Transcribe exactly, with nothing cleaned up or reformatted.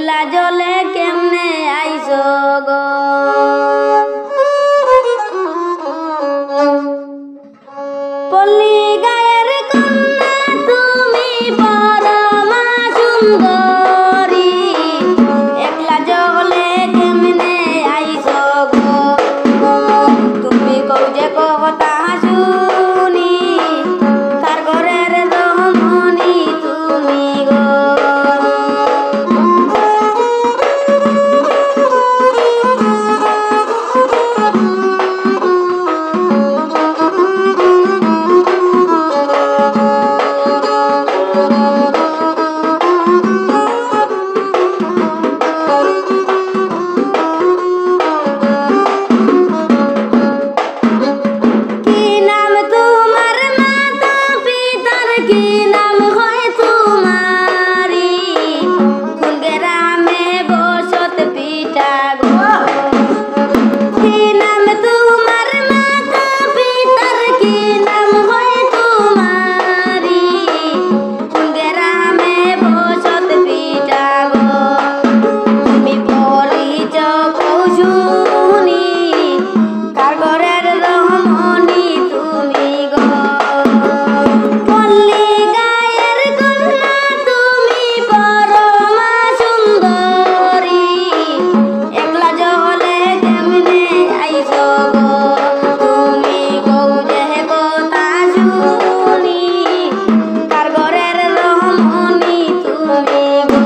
একলা জলে কেমনে আইছো গো? পল্লী গায়ের কন্যা তুমি পরমা সুন্দরী, একলা জলে কেমনে আইছো গো? তুমি কও যে কথা শুনি, কার ঘরের রমণী তুমি গো? কি নাম তোমার মাতা পিতার, কি নাম হয় তোমারি? কোন গ্রামে বসত ভিটা গো? কি নাম তোমার মাতা পিতার, কি নাম হয় তোমারি? কোন গ্রামে বসত ভিটা গো? তুমি পরিচয় কও শুনি, কার ঘরের রমণী তুমি গো? পল্লী গায়ের কন্যা তুমি পরমা সুন্দরী, একলা জলে কেমনে আইছো গো? তুমি কও যে কথা শুনি, কার ঘরের রমণী তুমি গো?